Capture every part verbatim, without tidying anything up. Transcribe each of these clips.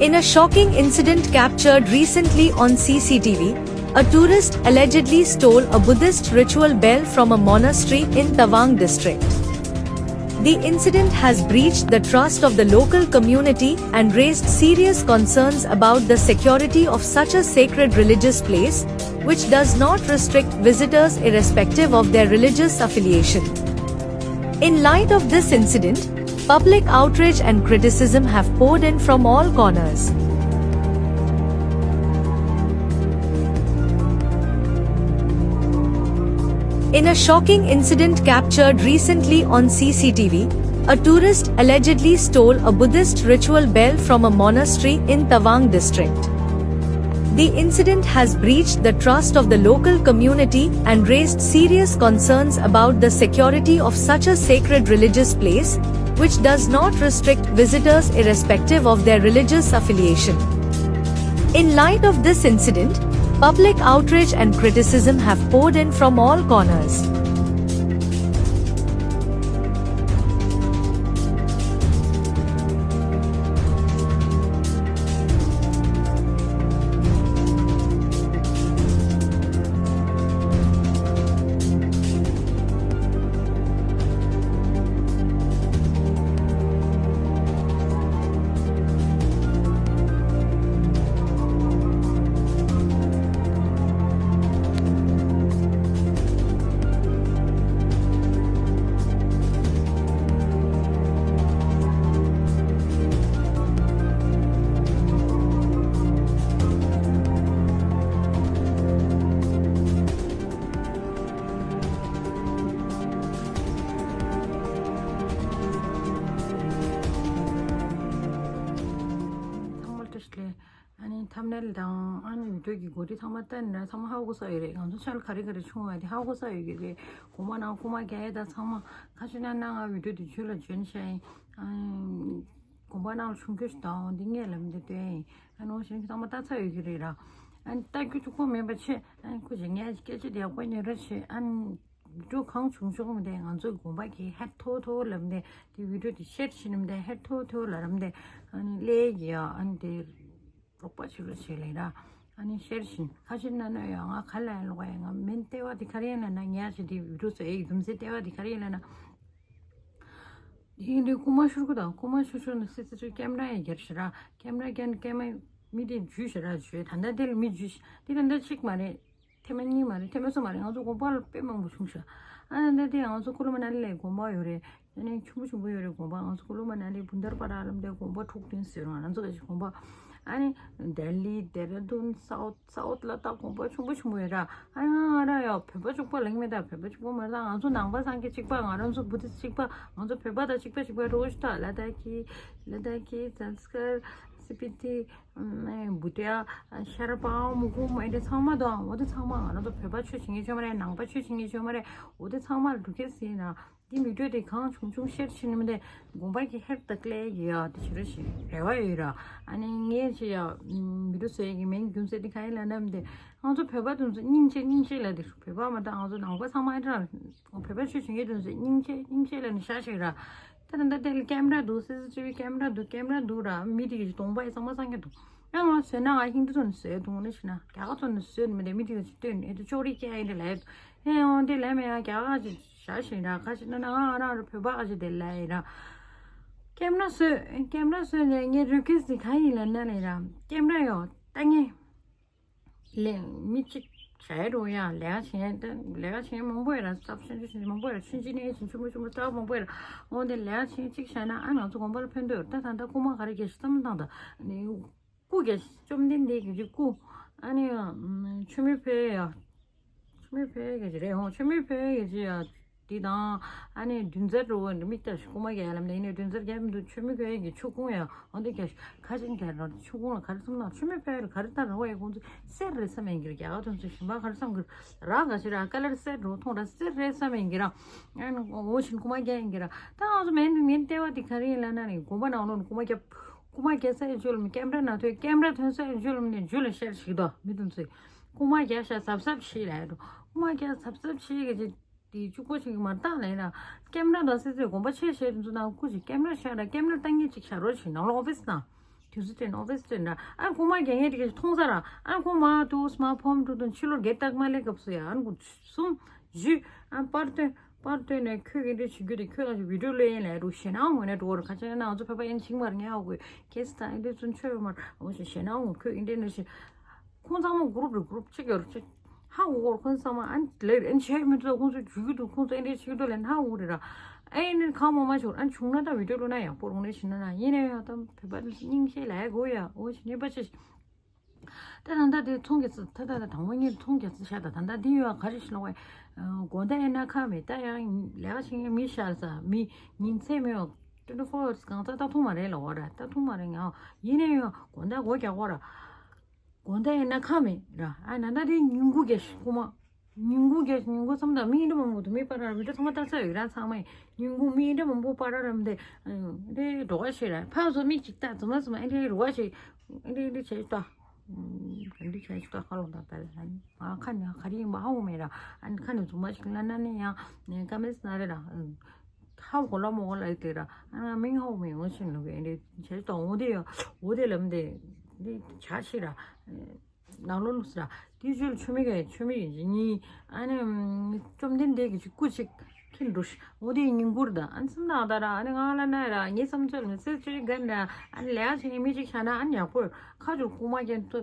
In a shocking incident captured recently on C C T V, a tourist allegedly stole a Buddhist ritual bell from a monastery in Tawang district. The incident has breached the trust of the local community and raised serious concerns about the security of such a sacred religious place, which does not restrict visitors irrespective of their religious affiliation. In light of this incident, public outrage and criticism have poured in from all corners. In a shocking incident captured recently on C C T V, a tourist allegedly stole a Buddhist ritual bell from a monastery in Tawang district. The incident has breached the trust of the local community and raised serious concerns about the security of such a sacred religious place, which does not restrict visitors irrespective of their religious affiliation. In light of this incident, public outrage and criticism have poured in from all corners. ཚང་མ་བཀྲ་ཤིས་བདེ་ལེགས། ཨ་ནི་ཐམ་ནེལ་དང་ཨ་ནི་བི་ཌིའོ་གི་མགོ་ཁྲིད་ཚང་མ་བལྟས་ན་ཚང་མ་ཧ་གོ་ས་ཡོད་རེད། ང་ཚོ་ཆ་ལ་ག་རེ་ག་རེ་བྱུང་བ་དེ་ཧ་གོ་ས་ཡོད་ཀྱི་རེད། དགོན་པ་ནང་རྐུ་མ་རྒྱག་ཡས་དང་ཚང་མ་ཁ་ཤས་ན་ན་ང་བི་ཌིའོ་དེ་ཇུས་ལ་འཇོན་ཤག་ཡིན། ཨ་ནི་དགོན་པ་ནང་ལ་ཆུང་སྐྱོ་ཞིག་དང་འདི་ངས་ལབ་འདི་ལྟོས་ཡིན། ཨ་ནི་འོ་ཞིག་ཚང་མ་ལྟ་ཚར་ཡོད་ཀྱི་རེད་ར། ཨ་ནི་ལྟ་རྒྱུ་གཅིག་པོ་མེད་པ་ཆེ། ཨ་ནི་ཁོ་ཅིག་ངས་སྐད་ཆ་དེ་ཡག་པོ་ཉན་ར་བྱེད། ཨ་ནི་བི་ཌིའོ་གང་བྱུང་བྱུང་མི་དེ་ང་ཚོའི་དགོན་པ་གི་ཧད་མཐོ་མཐོ་ལབ་འདི་དེ་བི་ཌིའོ་དེ་ཤེར་བྱེད་ནི་མི་དེ་ཧད་མཐོ་མཐོ་ལ་རམ་དེ་ཨ་ནི་ལས་ཀྱི་ཡ་ཨ་ནི་དེ་རོགས་པ་བྱེད་རོགས་བྱེད་ལེ་ར། ཨ་ནི་ཤེར་བྱེད་ཁ་ཤས་ན་ན་ཡ་ང་ག་ལ་ཡ་ལོག་ཡ་ང་མེན་ལྟེ་བ་དེ་ག་རེ་ཡིན་ལ་ན་ངས་ཞེ་དེ་བི་ཌིའོ་བཟོ་ཡ་ཡི་དུམ་ཚེ་ལྟེ་བ་དེ་ག་རེ་ཡིན་ལ་ན། ཡིན་དུས་རྐུ་མ་ཤོར་གི་དང་རྐུ་མ་ཤོར་ཤོར་ནས་སི་སི་ཊི་བི་ཀེམ་ར་ཡང་རྒྱབ་ཤི་ར། ཀེམ་ར་རྒྱབ་ནས་ཀེམ་ར་མི་དེ་འཇུས་ཤི་ར་འཇུས། ད་ལྟ་དེ་ལ་མི་འཇུས་ཤི། དེ་ད་ལྟ་གཅིག་མ་རེད། ཐེངས་མ་གཉིས་མ་རེད། ཐེངས་མ་གསུམ་མ་རེད། ང་ཚོ་དགོན་པ་ལ་དཔེ་མང་པོ་བྱུང་ཤག་ཨ་ནི་ད་དེ་ང་ཚོ་ཀུ་ལུ་མ་ན་ལི་ལ་དགོན་པ་ཡོད་རེད། ཨ་ནི་ཆེན་པོ་ཆེན་པོ་ཡོད་རེད་དགོན་པ། ང་ཚོ་ཀུ་ལུ་མ་ན་ལི་བུན་དར་པ་ར་ལབ་དེ་དགོན་པ་དྲུག་བདུན་ཟེར་རུང་ང་ཚོ་ག་ཞིག་དགོན་པ། ཨ་ནི་ལྡི་ལི་ལྡེ་ར་ལྡུན་སའུ་སའོ་ཐ་ལ་ད་དགོན་པ་ཆུང་པོ་ཆུང་པོ་ཡོད་ར། ཨ་ང་ང་ར་ཡ་བོད་པ་གཅིག་པ་ལེགས་མེད་ད་བོད་པ་གཅིག་པ་མ་རེད་ད། ང་ཚོ་ནང་པ་སངས་རྒྱས་གཅིག་པ། ང་རང་ཚོ་བུ་དིས་གཅིག་པ། ང་ཚོ་བོད་པ་དང་གཅིག་པ་གཅིག་པ་རོ་ཤི་ད་ལ་དྭགས་ཀྱི་ལ་དྭགས་ཀྱི་ཛན་སི་ཀར་སི་པི་ཏི་བུ་ཏི་ཡ་ཤར་པ་མུ་གུ་མ་འདྲ་ཚང་མ་དང་འོ་དེ་ཚང་མ་ང་རང་ཚོ་བོད་པ་ཆོས་བྱེད་མཁན་ཆོས་མ་རེད། ནང་པ་ཆོས་བྱེད་མཁན་ཆོས་མ་རེད། འོ་དེ་ཚང་མ་ལ་འགྲོ་གལ་ཟིན་ན། འདི་མི་འགྲོ་དེ་གང་བྱུང་བྱུང་ཤེར་བྱེད་ནི་མི་འདི་དགོན་པ་གི་ཧེར་དང་ཀླད་ཡོད་ཡ་དེ་བྱེད་རོགས་ཞེས་རེ་བ་ཡོད་ར། ཨ་ནི་ངས་ཅི་ཡ་མི་འགྲོ་ཟེར་གི་མིང་རྒྱུ་མཚན་དེ་ག་ཡིན་ལབ་ན་མི་འདི་ང་ཚོ་བོད་པ་དེ་ཚོ་སྙིང་རྗེ་སྙིང་རྗེ་ལ་དེ་བོད་པ་མ་གཏོགས་ང་ཚོ་ནང་པ་ཚང་མ་ཨེ་འདྲ་བོད་པ་ཆོས་བྱེད་མཁན་དེ་ཚོ་སྙིང་རྗེ་སྙིང་རྗེ་ལ་ནི་ཤ་ཞིག་ར། ད་ད་ད་དེ་ལ་ཀེམ་ར་འདུག་སི་སི་ཊི་བི་ཀེམ་ར་འདུག་ཀེམ་ར་འདུག་ར། མི་དེ་གི་གདོང་པ་ཡི་ཚང་མ་སངས་རྒྱས་འདུག་ཡང་ང་བཟོས་ན་ང་ཧིན་དུ་ཚོ་ནི་བཟོས་འདུག་ནི་ཤི་ན་རྒྱ་གར་ཚོ་ནི་བཟོས་ནི་མི་འདི་མི་དེ་གི་ཅི་སྟོན་ནི་ཨེ་དུ་ཅོ་རི་སྐྱེ་ཡིན་དེ་ལ་ཡ། ཧེ་འོང་དེ་ལས་མེད་ཡ་རྒྱ་གར་ཅིག་བཞག་ཤིང་ར་ཁ་ཅིག་ན་ན་ང་རང་ར་བོད་པ་ཨ་ཅིག་དེ་ལས་ཡིན་ར། ཀེམ་ར་བཟོས་ཀེམ་ར་བཟོས་ནས་ངའི་རི་ཀེ་སི་ག་ཡིན་ལ་ན་ལས་ར་ཀེམ་ར་ཡོ་ལྟ་ངེ་ལས་མི་གཅིག་བྱས་རོ་ཡ་ལས་ཀ་བྱེད་ལས་ཀ་བྱེད་མང་པོ་ཡོད་ར་སྟབས་ཆེན་ཆེན་མང་པོ་ཡོད་ར་ཆུན་ཅི་ནས་ཆུན་ཆུན་མོ་ཆུན་མོ་སྟབས་མང་པོ་ཡོད་ར། འོང་དེ་ལས་ཀ་བྱེད་གཅིག་བྱས་ན་ཨ་ང་ཚོ་དགོན་པ་ལ་ཕན་ཐོགས་ཡོད་ར། ད་ད་ལྟ་རྐུ་མ་ག་རེ་གལ་ཆེ་བསམ་བློ་བཏང་ད་ནི། སྐུ་རྒྱ་བཅོམ་ལྡན་འདས་ཀྱི་སྐུ། ཨ་ནི་མཆོད་མེ་ཕུལ་ཡ། མཆོད་མེ་ཕུལ་ཡ་གི་རེད་ཧོ། མཆོད་མེ་ཕུལ་ཡ་གི་ཡ། འདི་དང་། ཨ་ནི་བདུན་ཚར་རུ་མིག་ལྟ་ཞིག་རྐུ་མ་རྒྱག་ལམ་ནས་ནི་བདུན་ཚར་རྒྱག་མི་འདུག་མཆོད་མེ་ཕུལ་ཡ་གི་ཆུ་ཁུང་ཡ། འོ་འདི་རྒྱ་ཁ་ཅན་རྒྱ་ར་ཆུ་ཁུང་ལ་ག་རེ་བསམ་ན་མཆོད་མེ་ཕུལ་ཡ་ག་རེ་ལྟ་ར་བ་ཡ་ཁོང་ཚོ་གསེར་རེད་བསམ་ཡིན་གི་ར། རྒྱ་གར་ཚོ་ཞིང་པ་ག་རེ་བསམ་གི་ར་ག་ཞིག་ར་ཀ་ལར་གསེར་རུ་མཐོང་ར་གསེར་རེད་བསམ་ཡིན་གི་ར། ཨ་ནི་འོ་ཞིང་རྐུ་མ་རྒྱག་ཡིན་གི་ར། ད་ང་ཚོ་མེན་མེན་ལྟེ་བ་འདི་ག་རེ་ཡིན་ལབ་ན་ནི་དགོན་པ་ནང་ལོགས་ནས་རྐུ་མ་རྒྱབ། རྐུ་མ་རྒྱག་ས་ཡི་ཇུ་ལམ་ཀེམ་ར་ནང་ཐོན་ཀེམ་ར་ཐོན་ས་ཡི་ཇུ་ལམ་ནས་ཇུ་ལ་ཤར་ཞིག་དོ་མི་དུང་ཚོས། རྐུ་མ་རྒྱག་ཤ་ཟབ་ཟབ་ཤིག་ལ་ཡ་དོ། རྐུ་མ་རྒྱག་ཟབ་ཟབ་ཤིག་གི་ཅིག་དེ་གཅུག་པོ་ཞིག་མ་བཏང་ལ་ཡིན་ན། ཀེམ་ར་དང་སི་སི་དགོན་པ་ཆེ་ཤེས་དུ་ཚོ་ནང་སྐུ་ཞིག་ཀེམ་ར་ཤར་ར་ཀེམ་ར་བཏང་ངེས་ཅིག་ཤར་རོ་ཞིག་ནང་ལོགས་ཨོ་ཕིས་ནང་། དུས་ཚོད་དེ་ནོ་ཝེས་ཏེ་འདྲ། ཨ་ཁོ་མ་རྒྱ་ངའི་དེ་ག་མཐོང་ས་ར། ཨ་ཁོ་མ་དུ་སྨ་ཕོམ་དུ་དུ་ཕྱི་ལོ་རྒྱལ་སྟག་མ་ལེ་སྐབས་སུ་ཡ། ཨ་ཁོ་གསུམ་བཞི། ཨ་པར་ཏོན་པར་ཏོན་ནས་ཁོས་ཨེ་འདྲ་བྱེད་རྒྱུ་དེ་ཁོས་ག་ཅིག་བི་ཌིའོ་ལོས་ཡིན་ལས་རུ་ཞེ་ན་འོང་ངོ་ནས་འགྲོ་བར་ཁ་ཆེ་ན་ང་ཚོ་ཕེབས་པ་ཡིན་ཕྱིན་མར་ངས་ཨ་ཁོས་ཁེ་སི་དང་ཨེ་འདྲ་ཚུན་ཆོད་ཡོད་མར་འོ་ཞེ་ཞེ་ན་འོང་ཁོས་ཨེ་འདྲ་ནས་ཞེ། ཁོང་ཚང་མ་གུ་རུབ་རེ་གུ་རུབ་གཅིག་ཡོད་རེད་གཅིག་ཧ་གོ་གོ་ཁོང་ཚང་མ་ཨ་ལེ་ཨེ་བྱས་མི་ཐུབ། ཁོང་ཚོ་འཇུ་གི་འདུག་ཁོང་ཚོ་ཨེ་འདྲ་བྱེད་ཀྱི་འདུག་ལས་ཧ་གོ་རེད་ར། ཨེ་ནི་གང་མ་མ་ཆོག་ཨ་བྱུང་ན་ད་བི་ཌིའོ་ལོ་ན་ཡག་པོ་རུང་ནས་ཤི་ན་ན་ཡིན་ནའི་ཡང་ད་བོད་པ་སྙིང་རྗེ་ལ་ཡ་གོ་ཡ་འོ་ཞེ་ནས་པ་ཆེ། ད་ད་ད་དེ་ཚོང་རྒྱག་ཚུལ་ད་ད་ད་དང་པོ་ངས་ཚོང་རྒྱག་ཚུལ་བཤད། ད་ད་ད་འདི་ཡོད་ག་རེ་ཞིག་ལོག་བས། དགོང་དག་ཡིན་ན་ཁ་མེད། ད་ཡང་ལས་ཀ་བྱེད་མཁན་མི་ཤར་ས་མི་ཉིན་མཚན་མེད། ཊུ་ཝེན་ཊི་ཕོར་གང་ས་ད་ཐུང་མ་རེད་ལ་བ་ར། ད་ཐུང་མ་རེད་ང་ཡིན་ནའི་ཡང་དགོང་དག་སྒོ་རྒྱག་བ་ར། དགོང་དག་ཡིན་ན་ཁ་མེད་ར། ཨ་ན་ད་དེ་ཉིན་གུང་རྒྱག་ཤི་ཁུ་མ། ཉིན་གུང་རྒྱག་ཤི་ཉིན་གུང་མཚམས་དང་མི་འདྲ་མང་པོ་དུ་མི་པར་ར་བི་ཌིའོ་ཚང་མ་ལྟ་ཚར་ཡོད་ར། ཚང་མ་ཉིན་གུང་མི་འདྲ་མང་པོ་པར་ར་རམ་དེ་དེ་འགྲོ་ག་ཤི་ར། ཕ་བཟོ་མི་གཅིག་ལྟ་ཚང་མ་ཚང་མ་ཨེ་འདྲ་རུ་བ་ཤི་ཨེ་འདྲ་ཨེ་འདྲ་བྱས་ཤི་ད། ཨེ་འདྲ་བྱས་ཤི་ད་ཁ་ལོ་ད་ད་ཨ་ཁ་ནས་ག་རེ་ཡིན་པ་ཧ་གོ་མེད་ར། ཨ་ཁ་ནས་རྫུན་མ་ཞིག་ལ་ན་ནས་ཡང་ཀ་མེད་ན་རེད་ར། ཧ་གོ་ལ་མོ་གོ་ལ་དེ་ར། ཨ་ན་མིང་ཧ་གོ་མེད་འོ་ཤིན་ལུག་ཨེ་འདྲ་བྱས་ཤི་ད་འོ་དེ་ཡ་འོ་དེ་ལམ་དེ་འདི་བྱ་ཤི་ར། ནང་ལོ་ལུགས་སི་ར། དེའི་ཆོས་ལ་ཆོས་མི་ག་ཆོས་མི་གི་གཉིས། ཨ་ནི་བཅོམ་ལྡན་འདས་ཀྱི་སྐུ་གཅིག་ཁྱེར་འགྲོ་ཤི། འོ་དེ་ཉིན་གུར་དང་ཨ་ནི་སེམས་ནང་ད་ར། ཨ་ནི་ང་ལ་ན་ར་ངའི་བསམ་ཚུལ་ནི་སེ་ཆོས་རྒན་ར། ཨ་ནི་ལས་བྱེད་མཁན་མི་གཅིག་བྱ་ན་ཨ་ནི་ཡག་པོ་ཡོད། ཁ་ཆུར་ཁུག་མ་རྒྱན་ཚོ་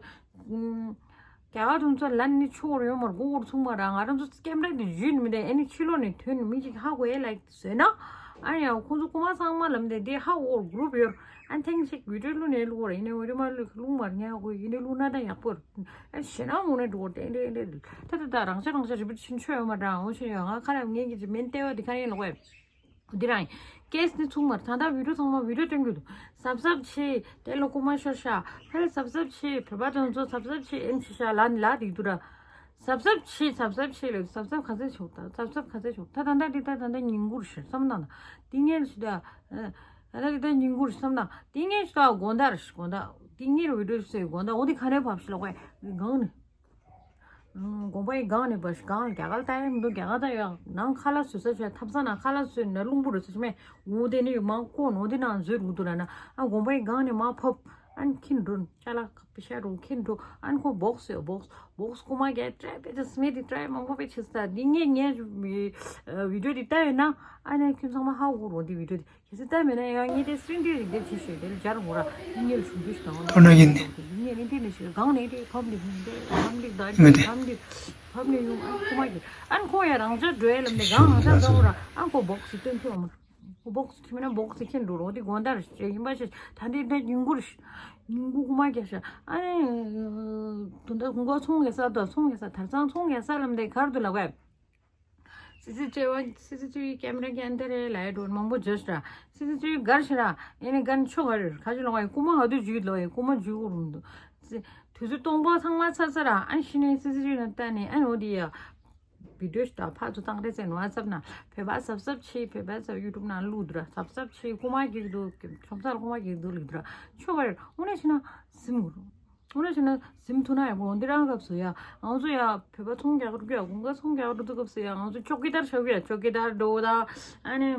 རྒྱ་གར་དུ་ཚོ་ལ་ནི་ཆུ་བོར་ཡོད་མར་སྒུག་སྒུག་ཚུགས་མ་ར། ང་རང་ཚོ་ཀེམ་ར་དེ་བརྒྱུད་ནི་མི་དེ་ཨ་ནི་ཕྱི་ལོགས་ནས་ཐོན་ནི་མི་གཅིག་ཧ་གོ་ཡས་ལ་བཟོས་ན། ཨ་ཡང་ཁོང་ཚོ་རྐུ་མ་ཚང་མ་ལམ་དེ་དེ་ཧ་འོར་གུ་རུབ་ཡོད། ཨ་ཐེངས་ཤིག་བི་ཌིའོ་བླུགས་ནས་བླུགས་ར། ཡིན་ནའི་བི་ཌིའོ་མ་བླུགས་བླུགས་མར་ཉལ་དགོས། ཡིན་ནའི་བླུགས་ན་ད་ཡག་པོ་རེད། ཨ་ཞེ་ན་འོང་ནས་འགྲོ་དེ་འདྲས་འདྲས་ད་ད་ད་རང་ཤ་རང་ཤ་རི་པིཊ་ཕྱིན་ཆོད་ཡོད་མ་འདྲ་འོང་ཤེས་ཡོད། ང་ཁ་ལ་ངེད་ཀྱི་མེན་ལྟེ་བ་འདི་ཁ་ཡིན་ལོག་བས་འདི་རང་ཡིན། ཀེས་ནི་ཚུགས་མར་ད་ད་བི་ཌིའོ་ཚང་མ་བི་ཌིའོ་སྟོན་གྱི་འདུག་གཟབ་གཟབ་བྱེད། དེ་ལོ་རྐུ་མ་ཤོར་ཤག་ཕལ་གཟབ་གཟབ་བྱེད། བོད་པ་དེ་ཚོ་གཟབ་གཟབ་བྱེད། ཨེམ་ཆི་ཤག་ལ་ནི་ལ་དིག་འདུག་ར། གཟབ་གཟབ་བྱེད། གཟབ་གཟབ་བྱེད་ལབ། གཟབ་གཟབ་ག་ཚད་བྱུང་ད། གཟབ་གཟབ་ག་ཚད་བྱུང་ད། ད་ལྟ་འདི་ད་ད་ལྟ་ཉིན་གུང་རེད་ཤག་བསམ་དང་། ད་འདི་ངས་ཞུ་ད། ད་ལྟ་འདི་ད་ཉིན་གུང་རེད་བསམ་དང་། འདི་ངས་ཞུ་ད་དགོང་དག་རེད་ཤག་དགོང་དག་འདི་ངས་བི་ཌིའོ་བཟོས་དགོང་དག་འོ་འདི་ག་ནས་བབས་ཤི་ལོག་པས་གང་ནས། དགོན་པ་ཡི་སྒང་ནས་བབས་ཤི། སྒང་ལ་རྒྱ་གར་ལྟ་ཡ་མི་འདུག་རྒྱ་གར་ལྟ་ཡ་ནང་ཁ་ལག་བཟོས་ས་ཆ་ཐབ་ཚང་ནང་ཁ་ལག་བཟོས་ན་རླུང་བུ་རེད་ས་ཆ་མེད། འོ་དེ་ནས་མ་ཁོ་ནོ་དེ་ནང་བཟོས་འདུག་ལ་ན། ཨ་དགོན་པ་ཡི་སྒང་ནས་མ་ཕབ། ཨན་ཁྱིན་འགྲོ་ཅ་ལག་པི་ཤ་རུ་ཁྱིན་འགྲོ། ཨན་ཁོ་བོག་སི་ཡོད། བོག་སི་བོག་སི་རྐུ་མ་རྒྱག་ཊའི་པེ་ཏི་སི་མེད་དེ་ཊའི་མང་པོ་པེ་ཆེ་ས། འདི་ངས་ངས་བི་ཌིའོ་འདི་ལྟ་ཡོད་ན་ཨ་ནི་ཁྱོད་ཚང་མ་ཧ་གོ་རོགས། འདི་བི་ཌིའོ་འདི་གལ་སྲིད་ལྟ་མེད་ན་ཡང་ངས་དེ་སི་ཀྲིན་དེ་རིག་དེ་ཆེ་ཤོས་དེ་ལ་སྦྱར་དགོས་ར། འདི་ངས་ལ་ཞུ་རྒྱུ་ཞིག་དང་། མཐོང་ན་ཡིན་ནི། འདི་ངས་ནི་འདི་ནི་ཞིག་གང་ནས་དེ་ཕབ་ནི་ཕབ་ནི་ཕབ་ནི་ད་མི་འདི། ཕབ་ནི་ཕབ་ནི་ཡོང་། ཨ་ཁོ་མ་གི་ཨན་ཁོ་ཡ་རང་ཅག་འགྲོ་ཡ་ལམ་ནས་གང་ང་ཚང་འགྲོ་ར། ཨ་ཁོ་བོག་སི་སྟོན་ཐུབ་མ། བོག་སི་ཁྱིམ་ན་བོག་སི་ཁྱིན་འགྲོ་རོགས། དེ་དགོང་དག་རེད་ཡིན་པ་ཞིག་ད་འདི་འདི་ཉིན་གུང་རེད། ཉིན་གུང་རྐུ་མ་རྒྱག་ཤག་ཨ་ནི་དུང་ད་གུང་ག་ཚོང་རྒྱག་ས་དང་ཚོང་རྒྱག་ས་དར་ཚང་ཚོང་རྒྱག་ས་ལམ་དེ་གར་དུ་ལ་བས། སི་སི་ཊི་ཝི་སི་སི་ཊི་ཝི་ཀེམ་ར་གན་དེ་རེད་ལ་ཡ་འགྲོ་མང་པོ་བརྗོད་ཤག་སི་སི་ཊི་ཝི་གར་ཤག་ར། ཨེ་ནི་གན་ཆོ་ག་རེད་ཁ་ཆུ་ལོང་བས་རྐུ་མ་ག་དུས་བརྗོད་ལོ་ཡ་རྐུ་མ་བརྗོད་གོ་རུང་འདུག་དུས་ཚོད་སྟོང་པ་ཚང་མ་ཚར་ཚར་ར། ཨ་ཤི་ནས་སི་སི་ཊི་ཝི་ནང་ལྟ་ནས་ཨ་ནི་འོ་དེ་ཡ། བི་ཌིའོ་ཞིག་དང་ཕར་ཚུར་བཏང་རེས་ཚེ་ནོར་ཨ་ཚབ་ན་བོད་པ་གཟབ་གཟབ་བྱེད། བོད་པ་ཚབ་ཡུ་ཊུབ་ནང་བླུགས་འདུག་ར། གཟབ་གཟབ་བྱེད། རྐུ་མ་རྒྱག་འདུག་ཁྲོམ་སར་རྐུ་མ་རྒྱག་འདུག་ལིག་འདུག་ར། ཆོ་ག་རེད། འོ་ན་ཤི་ན་སིམ་དགོས་རུང་། འོ་ན་ཤི་ན་སིམ་ཐུབ་ན་ཡག་པོ། འོ་འདི་རང་སྐབས་སུ་ཡ་ང་ཚོ་ཡ་བོད་པ་ཚོང་རྒྱག་རུ་ཡ་གུང་ག་ཚོང་རྒྱག་རུ་དུ་སྐབས་སུ་ཡ་ང་ཚོ་ཅོ་ཀི་དར་ཤག་ཡ་ཅོ་ཀི་དར་འགྲོ་ད། ཨ་ནི་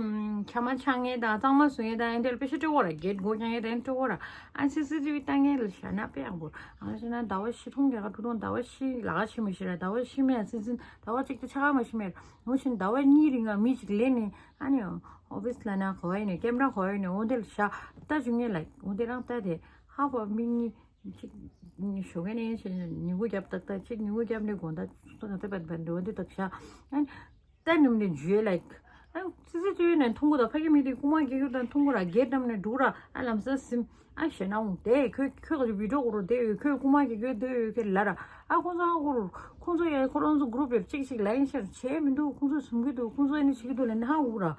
ཁྱ་མ་ཆག་ངེས་དང་གཙང་མ་བཟོ་ངེས་དང་ཨེ་འདྲ་པེ་ཤ་སྤྲོ་བོ་ར། གེ་ཊི་སྒོ་རྒྱག་ངེས་དང་སྤྲོ་བོ་ར། ཨ་སི་སི་ཊི་ཝི་ལྟ་ངེས་ལ་ཤ་ན་དཔེ་ཡག་པོ། ང་ཤི་ན་ཟླ་བ་བཞི་ཚོང་རྒྱག་ག་འགྲོ་དང་ཟླ་བ་བཞི་ལ་ཁ་ཕྱེ་མི་ཤེས་ར། ཟླ་བ་བཞི་མེད་སྲིད་འཛིན་ཟླ་བ་གཅིག་དེ་ཆ་ག་མ་ཤེས་མེད། འོ་ཤིན་ཟླ་བ་གཉིས་རིང་ང་མི་ཞིག་ལེན་ནས་ཨ་ནི་ཨོ་ཕིས་ལ་ན་གོ་ཡ་ནས་ཀེམ་ར་གོ་ཡ་ནས་འོ་དེ་ལ་ཤ་ལྟ་བཅུག་ངེས་ལ་འོ་དེ་རང་ལྟ་དེ་ཧ་བ་མི་གཉིས་གཅིག་ཞོགས་ཀས་ནས་ཉིན་གུང་རྒྱབ་ཏག་ཏག་གཅིག་ཉིན་གུང་རྒྱབ་ནས་དགོང་དག་ཚོ་ང་ཚོ་བད་བད་འདྲ་འོ་དེ་དག་ཤ་ཨ་ནི། ད་ནུམ་ནས་ཇུས་ལའིག་ཨ་སི་སི་ཊི་ཝི་ནས་མཐོང་གོ་ད་ཕ་གི་མི་དེ་རྐུ་མ་རྒྱག་གི་ཡོད་ད་མཐོང་གོ་ར། གེ་ཊི་ནམ་ནས་འགྲོ་ར། ཨ་ལམ་སང་སིམ། ཨ་ཞེ་ན་འོང་དེ་ཁོས་ཁོས་ག་ཅིག་བི་ཌིའོ་གོ་རོ་དེ་ཡོད་ཁོས་རྐུ་མ་རྒྱག་གི་ཡོད་དེ་ཡོད་ཁོས་ལ་ར། ཨ་ཁོང་ཚོ་ཨ་གོ་རོ་ཁོང་ཚོ་ཡ་ཁོ་རང་ཚོ་གུ་རུབ་ཡོད་གཅིག་གཅིག་ལ་ཡིན་ཤར་བྱས་མི་འདུག་ཁོང་ཚོ་སུམ་གི་འདུག་ཁོང་ཚོ་ཨ་ནི་བྱེད་ཀྱི་འདུག་ལ་ན་འུ་ར།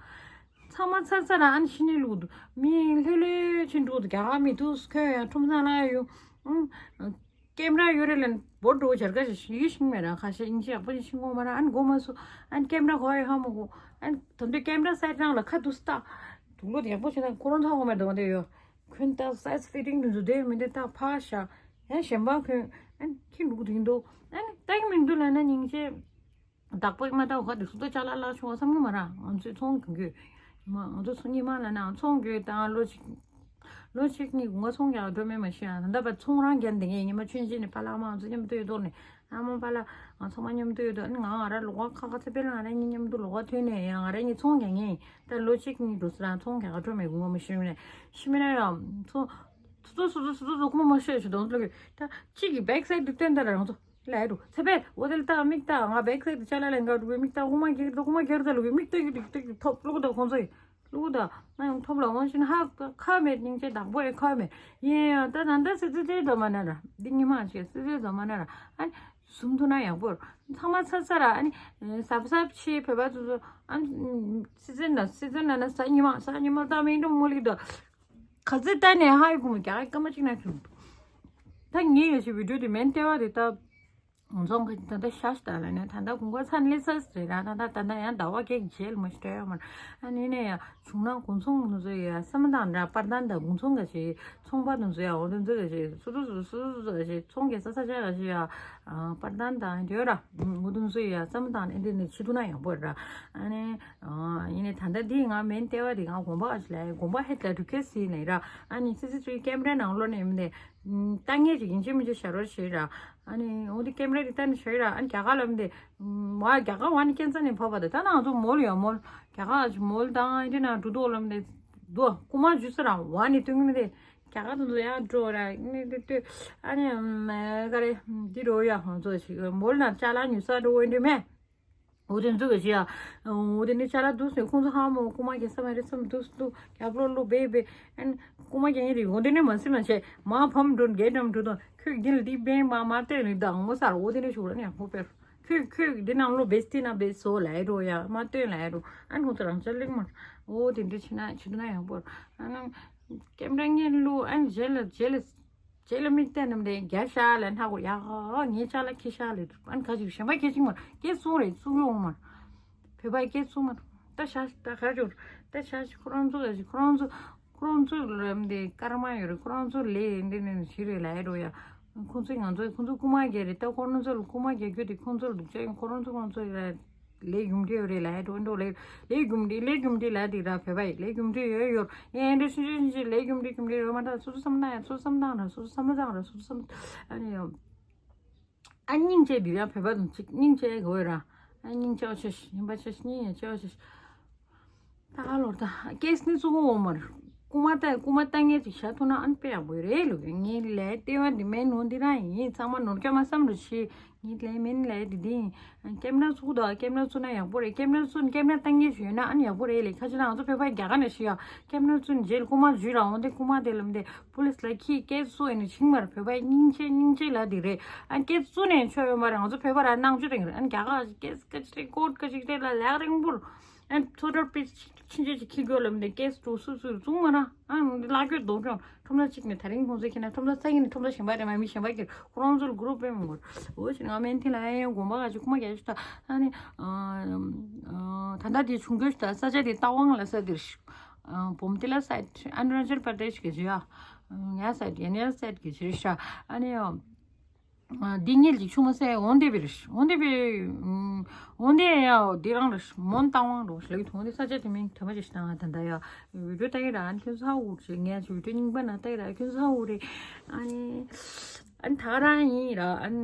ཚང་མ་ཚར་ཚར་ར་ཨ་ནི་ཤི་ནས་ལུག་འདུག་མི་ལྷོད་ལྷོད་ཕྱིན་འགྲོ་འདུག་རྒྱ་གར་མི་འདུག་ཁོས་ཡ་ཁྲོམ་ཚང་ལ་ཡོད། ཨང་། ཀེམ་ར་ཡོད་རེད་ལན་བོར་འགྲོ་བྱར་ཀ་ཞིག་ཡིག་ཤིང་མེད་ར། ཁ་ཤས་ཨིན་ཇི་ཡག་པོ་ཞིག་ཤིང་གོ་མ་ར། ཨན་གོ་མ་སུ་ཨན་ཀེམ་ར་གོ་ཡི་ཧ་མ་གོ། ཨན་དམ་དུ་ཀེམ་ར་སའི་ཌི་རང་ལ་ཁ་དུ་སྟ། དུག་ལོ་ཡག་པོ་ཞིག་དང་ཁོ་རང་ཐོག་གོ་མེད་དོ་དེ་ཡོད། ཁོན་ཏ་སའི་ཛི་ཕི་ཊིང་དུ་འཛུ་དེ་མི་དེ་ཏ་ཕ་ཤ། ཨན་གཞན་པ་ཁོན་ཨན་ཁྱི་འདུག་དིང་དུ་ཨན་ཏ་གི་མི་འདུག་ལ་ན་སྙིང་རྗེ། བདག་པོས་མ་ལྟ་བ་དེ་སུ་ཏོ་ཅ་ལག་ལ་ཆུང་བ་བསམ་གི་མ་ར། ང་ཚོས་ཚོང་གི་གོས། ང་ཚོ་ཚོང་གི་མ་ལ་ན་ཚོང་གི་དང་ལོ་ཅིག་ལོ་གཅིག་གཉིས་ང་ཚོང་རྒྱག་འགྲོ་མེད་མ་ཤེས་ཨ། ད་ལྟ་བར་ཚོང་རང་རྒྱག་འདི་ངས་ཉི་མ་ཆུན་ཆེན་ནས་པཱ་ལགས་མང་ཚོ་མཉམ་དུ་ཡོད་དོ་ནས། ཨ་མ་པཱ་ལགས་ང་ཚང་མ་མཉམ་དུ་ཡོད་དོ། ཨ་ནི་ང་ང་རང་ལོགས་ཀ་ཁ་ཁ་ཚེ་དཔལ་ང་རང་གཉིས་མཉམ་དུ་ལོགས་ཀ་ཐོན་ནས་ཡང་ང་རང་གཉིས་ཚོང་རྒྱག་ངེས། ད་ལོ་གཅིག་གཉིས་འགྲོ་སི་རང་ཚོང་རྒྱག་འགྲོ་མེད་ངོ་མ་ཤེས་ནས་ཤི་མི་ན་ཡང་ཚོང་སུ་ཚོ་སུ་ཚོ་སུ་ཚོ་སུ་ཚོ་ཁོ་མ་མ་ཤེས་ཤི་དོན་ལ་གི་ད་གཅིག་གི་བེག་སའིད་དུ་བསྟན་ད་རང་ཚོ་ལ་ཡ་རུ་ཚེ་དཔལ་འོ་དེ་ལ་ད་མིག་ད་ང་བེག་སའིད་དུ་ཅ་ལག་ལེན་ག་རུ་གི་མིག་ད་ཁོ་མ་གེར་ད་ཁོ་མ་གེར་ད་ལུ་གི་མིག་ད་གི་ཏིག་ཏིག་ཐོབ་ལུག་ད་ཁོང་ཚོ་ཡི། ལུག་ད་ང་ཡང་ཐོབ་ལ་འོང་ཤིན་ཧ་ཁ་མེད་སྙིང་རྗེ་བདག་པོ་ཡི་ཁ་མེད་ཡིན་ཡང་ད་ད་ད་སི་ཙི་ཙི་ཙི་མ་ན་ར་འདི་ཉི་མ་ཆེ་སི་ཙི་ཙི་མ་ན་ར་ཨ་ནི་ཟུམ་ཐུ་ན་ཡག་པོར་ཚང་མ་ཚ་ཚ་ར་ཨ་ནི་ཟབ་ཟབ་ཆེ་བོད་པ་ཚོ་ཚོ་ཨ་ནི་སི་ཙི་ན་སི་ཙི་ན་ན་ས་ཉི་མ་ས་ཉི་མ་ད་མིན་འགྲོ་མོ་ལིག་ད་ག་ཚི་ད་ནས་ཧ་ཡི་གུ་མ་རྒྱ་ག་མ་ཅིག་ན་ཁྱུང་ད་ངའི་ཡོད་ཤི་བི་ཌིའོ་དེ་མེན་ལྟེ་བ་དེ་ད། གུང་ཚང་གི་ད་ལྟ་ཤ་ཤ་ད་ལ་ནས་ད་ལྟ་གུང་པ་ཚ་ནས་ལས་ས་རེད་ར། ད་ལྟ་ད་ལྟ་ཡང་ཟླ་བ་གེགས་བྱེད་ལ་མ་ཤི་སྤྲད་ཡོད་མར། ཨ་ནི་ནས་ཡང་བྱུང་ན་གུང་ཚང་གུང་ཚང་ཡ་བསམ་བློ་བཏང་འདྲ་པར་ཏན་ད་གུང་ཚང་ག་ཞིག་ཚོང་པ་དུང་ཚོ་ཡ་འོ་དུང་ཚོ་ག་ཞིག་སུ་དུ་སུ་སུ་སུ་ག་ཞིག་ཚོང་གི་ས་ས་ཆ་ག་ཞིག་ཡ་པར་ཏན་ད་འདྲ་ར་འོ་དུང་ཚོ་ཡ་བསམ་བློ་བཏང་ནས་འདི་ནས་ཆི་དུ་ན་ཡག་པོ་ར། ཨ་ནི་ཡིན་ནས་ད་ལྟ་འདི་ང་མེན་ལྟེ་བ་འདི་ང་དགོན་པ་ག་ཞིག་ལ་དགོན་པ་ཧེད་ལ་རུ་ཁེ་སི་ནས་ར། ཨ་ནི་སི་སི་ཚུའི་ཀེམ་ར་ནང་ལོ་ནས་མི་འདི། ལྟ་ངན་ཅིག་ཡིན་གཅིག་མིན་གཅིག་ཞར་བར་བྱེད་ར། ཨ་ནི་འོ་དེ་ཀེམ་ར་དེ་ལྟ་ནས་བྱེད་ར། ཨ་ནི་རྒྱ་གར་ལབ་འདི། མ་རྒྱ་གར་བ་ནི་ཁྱེད་ཚ་ནས་ཕབ་པ་དེ་ད་ནང་ཚོ་མོལ་ཡོད་མོལ། རྒྱ་གར་ཅིག་མོལ་དང་ཨ་འདི་ན་འགྲོ་འདུག་ལབ་འདི། འདུག་རྐུ་མ་འཇུ་ས་ར་བ་ནི་སྟོན་གི་མི་དེ། རྒྱ་གར་དུ་འདུག་ཡ་འགྲོ་ར་ནི་ཏུ་ཏུ། ཨ་ནི་ག་རེ་འདི་རོ་ཡ་ཧོན་ཚོ་ཞིག་མོལ་ན་ཅ་ལག་ཉོ་ས་འགྲོ་འོས་འདྲི་མེད། འོ་དེ་ཚོ་ག་ཞིག་ཡ། འོ་དེ་ནི་ཅ་ལག་འདུག་སེ་ཁོང་ཚོ་ཧ་མོ་རྐུ་མ་རྒྱག་ས་མ་རེད་བསམ་འདུག་འདུག་རྒྱབ་ལོག་ལོ་བེ་བེ། ཨན་རྐུ་མ་རྒྱག་ཡིན་རེད། འོ་དེ་ནི་མ་སེམས་མ་བྱས་མ་ཕམ་འགྲོ་རྒྱལ་འགྲམ་འགྲོ་དང་ཁྱོད་རྒྱལ་ལ་འདི་བེ་མ་མ་བལྟས་ནི་ད་ངོ་ས་ར་འོ་དེ་ནི་ཞུགས་ར་ནི་ཡག་པོ་སྤེལ། ཁྱོད་ཁྱོད་འདི་ནང་ལོ་བེ་སྟི་ན་བེ་སོ་ལ་ཡ་རོ་ཡ་མ་སྟོན་ལ་ཡ་རོ། ཨན་ཁོང་ཚོ་རང་ཅག་ལེགས་མ། འོ་དེ་འདྲ་བྱེད་ན་བྱེད་དུ་ན་ཡག་པོ། ཨན་ཀེམ་ར་ངན་ལུ་ཨན་རྗེས་ལ་རྗེས་ལ། རྗེས་ལ་མིག་བལྟས་རྣམས་དེ་རྒྱ་ཤ་ལ་ནག་གོ་ཡ་ངའི་ཅག་ལ་ཁྱི་ཤ་ལས་ཨན་ཁ་ཅིག་གཞན་པ་ཁྱི་ཅིག་མར་སྐད་གསུང་རེད་གསུང་ཡོང་མར། བོད་པ་སྐད་གསུང་མར། ད་ཤ་ད་ཁ་ཅོར་ད་ཤ་ཤ་ཁོ་རང་ཚོ་ལ་ཞིག་ཁོ་རང་ཚོ་ཁོ་རང་ཚོ་ལ་འདི་ཀར་མ་ཡོད་རེད། ཁོ་རང་ཚོ་ལས་འདི་ནས་ཞི་རེད་ལ་ཡ་རོ་ཡ། ཁོང་ཚོས་ང་ཚོ་ཁོང་ཚོ་རྐུ་མ་རྒྱག་རེད། ད་ཁོ་རང་ཚོ་ལ་རྐུ་མ་རྒྱག་རྒྱུ་དེ་ཁོང་ཚོ་ལ་སྡུག་ཅག་ཡིན། ཁོ་རང་ཚོ་ཁོང་ཚོ་ལ། ལས་རྒྱུ་འབྲས་ཡོད་རེད་ལ་ཡ་འགྲོ་འགྲོ་ལས་ལས་རྒྱུ་འབྲས་ལས་རྒྱུ་འབྲས་ལ་དེ་ར་བོད་པ་ཡི་ལས་རྒྱུ་འབྲས་ཡོད་ཡོད་ཡེ་འདྲ་ཤུན་ཤུན་ཤུན་ལས་རྒྱུ་འབྲས་རྒྱུ་འབྲས་རེད་མ་ད་སོ་སོ་བསམ་ན་ཡ་སོ་སོ་བསམ་བཏང་ར་སོ་སོ་བསམ་བློ་བཏང་ར་སོ་སོ་བསམ་ཨ་ནི་ཡ་ཨ་སྙིང་རྗེ་འདི་ཡང་བོད་པ་དང་གཅིག་སྙིང་རྗེ་གོ་ཡོད་ར། ཨ་སྙིང་རྗེ་བ་ཆེ་ཤི་ཡིན་པ་ཆེ་ཤི་སྙིང་ཡ་ཆེ་བ་ཆེ་ཤི། ད་ག་ལོར་ད་ཀེས་ནི་ཚུགས་འོང་མར། རྐུ་མ་ལྟ་རྐུ་མ་ལྟ་ངེས་ཅིག་བྱ་ཐུབ་ན་ཨན་དཔེ་ཡག་པོ་རེད་ལོ། ངའི་ལས་ལྟེ་བ་འདི་མེད་ནོ་འདི་རང་ཡིན། ཚང་མ་ནོར་སྐྱ་མ་བསམ་རུ་ཤི། ངའི་ལས་མིན་ལས་འདི་འདི་ཡིན། ཀེམ་ར་ཚུགས་དང་ཀེམ་ར་ཚུགས་ན་ཡག་པོ་རེད། ཀེམ་ར་ཚུགས་ཀེམ་ར་ལྟ་ངེས་ཞུ་ཡོད་ན་ཨན་ཡག་པོ་རེད་ལེ། ཁ་ཅིག་ན་ང་ཚོ་བོད་པ་རྒྱ་གར་ནས་ཤི་ཡ་ཀེམ་ར་ཚུགས་ནས་རྗེས་ལ་རྐུ་མ་འཇུས་ར་འོང་དེ་རྐུ་མ་དེ་ལམ་དེ་པུ་ལིས་ལ་ཁྱི་སྐད་བཙུགས་ཡིན་ན་ཕྱིན་མར་བོད་པ་སྙིང་རྗེ་སྙིང་རྗེ་ལ་དེ་རེད། ཨན་སྐད་བཙུགས་ནས་ཆོ་ཡོད་མ་རེད། ང་ཚོ་བོད་པ་ར་ནང་ཆོས་དེ་རེད། ཨན་རྒྱ་གར་སྐད་སྐད་ཅིག་རེད་ཀོ་སྐད་ཅིག་རེད་ལ་ལེགས་རིང་པོར། ཨན་ཚོ་ཏྲ་པི་ཕྱིན་ཆད་ཅིག་ཁྱི་རྒོད་ལམ་ནས་སྐད་སྤྲོ་སུ་སུ་བཙུགས་མ་ན་ཨན་ལ་རྒྱུ་རྡོ་ཀྱང་ཁྲོམ་ལ་གཅིག་ནས་ད་རིང་ཁོང་ཚོས་ཁྱེད་ན་ཁྲོམ་ལ་ས་ཡིན་ནས་ཁྲོམ་ལ་གཞན་པ་རེད་མ་མི་གཞན་པ་ཀྱིས་ཁོ་རང་ཚོ་ལ་གུ་རུབ་པས་མི་དགོས། འོ་ཞིག་ང་མེན་ཐི་ལ་ཡང་དགོན་པ་ག་ཅིག་ཁུ་མ་རྒྱ་ཅིག་ད་ཨ་ནི་ད་ལྟ་དེ་ཆུང་གོས་ཤིག་ད་ས་ཆ་དེ་ཏ་ཝང་ལ་ས་དེར་ཤིག་བོམ་ཏི་ལ་སའིད་ཨན་རུ་ནཱ་ཅལ་པར་དེ་ཤིག་གི་ཅི་ཡ་ཡ་སའིད་ཡ་ནི་ཡ་སའིད་གི་ཅི་ཤ་ཨ་ནི། འདི་ཉིད་ཀྱི་ཆུང་མ་སེ་འོན་ཏེ་བེ་རེ་ཤི། འོན་ཏེ་བེ། འོན་ཏེ་ཡ་འདི་རང་རེ་ཤི། མོན་རྟ་དབང་རོ་ཤི་ལ་གི་ཐོང་དེ་ས་ཆ་དེ་མིན་ཐ་མ་ཅི་ཤི་ན་ང་ད་ད་ཡ་བི་ཌིའོ་ལྟ་གི་ར་ཨན་ཁྱོད་ཚ་འུར་ཤི་ངས་ཆུ་བི་ཌིའོ་རྙིང་པ་ན་ལྟ་གི་ར་ཁྱོད་ཚ་འུར་རེ། ཨ་ནི་ཨན་ད་རང་ཡིན་ར་ཨན་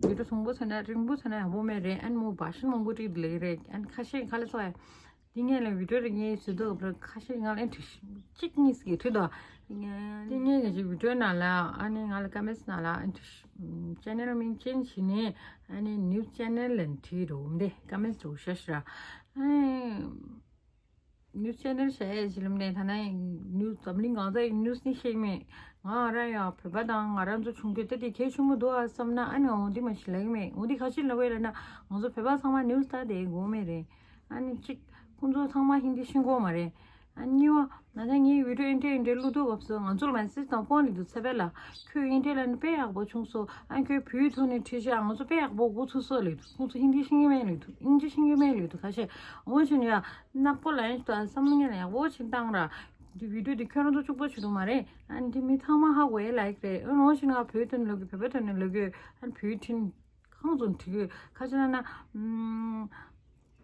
བི་ཌིའོ་ཚོང་པོ་ཚ་ན་རིང་པོ་ཚ་ན་ཡག་པོ་མེད་རེད། ཨན་མོ་བ་ཤི་མང་པོ་ཅིག་ལེ་རེད། ཨན་ཁ་ཤས་ཁ་ལ་ཚོ་ཡ། འདི་ངས་ལ་བི་ཌིའོ་རེ་ངས་བཟོས་འདུག་བར་ཁ་ཤས་ང་ལ་ཨེ་འདྲི་གཅིག་གཉིས་ཀྱིས་བྲིས་འདུག་འདི་ངས་ཀྱི་ཅིག་བི་ཌིའོ་ནང་ལ་ཨ་ནི་ང་ལ་ཀ་མེན་ཊི་ནང་ལ་ཨེ་འདྲི་ཅེ་ནལ་མིང་ཅེན་ཇི་ནས་ཨ་ནི་ནིའུ་སི་ཅེ་ནལ་ལ་བྲིས་འདུག་འདི་ཀ་མེན་ཊི་འདྲ་བོ་ཤ་ཤ་ར་ཨ་ནི་ནིའུ་སི་ཅེ་ནལ་བྱས་ཡས་ཅི་ལམ་ནས་ད་ནི་ནིའུ་སི་འཛམ་གླིང་གང་ས་ཡི་ནིའུ་སི་ནི་ཤེས་མེད། ང་རང་ཡང་བོད་པ་དང་ང་རང་ཚོ་ཆུང་དུས་ད་དེ་གལ་ཆེན་པོ་འདུག་ཨ་བསམ་ན་ཨ་ནི་འོ་འདི་མ་ཤི་ལ་གི་མེད། འོ་འདི་ཁ་ཤས་ལ་བས་ལ་ན་ང་ཚོ་བོད་པ་ཚང་མ་ནིའུ་སི་ལྟ་དེ་དགོས་མེད་རེད། ཨ་ནི་གཅིག་ཁོང་ཚོ་ཚང་མ་ཧིན་དི་ཤེས་གོ་མ་རེད། ཨ་གཉིས་པ་ང་ཚོ་ངའི་བི་ཌིའོ་ཨེ་འདྲས་ཨེ་འདྲས་བླུག་དུས་སྐབས་སུ་ང་ཚོར་མེ་སེ་ཇི་དང་ཕོན་ལེགས་འདུག་ཚེ་དཔལ་ལགས་ཁྱོད་ཨེ་འདྲས་ལ་ནི་དཔེ་ཡག་པོ་བྱུང་སོང་། ཨ་ཁྱོད་བོད་ཐོག་ནས་ཁྲིད་ཤག་ང་ཚོ་དཔེ་ཡག་པོ་འགོ་ཚུགས་སོང་ལེགས་འདུག་ཁོང་ཚོ་ཧིན་དི་ཤེས་ཀྱི་མེད་ལེགས་འདུག་ཨིན་ཇི་ཤེས་ཀྱི་མེད་ལེགས་འདུག་ཁ་ཤས་འོ་བྱས་ནས་ཡ་ནག་པོ་ལ་ཡང་ཞིག་དང་བསམ་བློ་ངན་ལ་ཡག་པོ་ཞིག་བཏང་ར། འདི་བི་ཌིའོ་འདི་ཁྱོད་རང་ཚོ་གཅིག་པོ་བྱེད་ཐུབ་མ་རེད། ཨ་ནི་འདི་མི་ཚང་མ་ཧ་གོ་ཡས་ལ་ཡིག་རེད། ཨ་ནི་འོ་བྱས་ནས་ང་བོད་ཐོག་ནས་ལོག་གི་བོད་པའི་ཐོག་ནས་ལོག་གི་ཨ་ནི་བོད་ཁྲིད་གང་ཚོ་ཁྲིད་གི་ཁ་ཤས་ན་ན།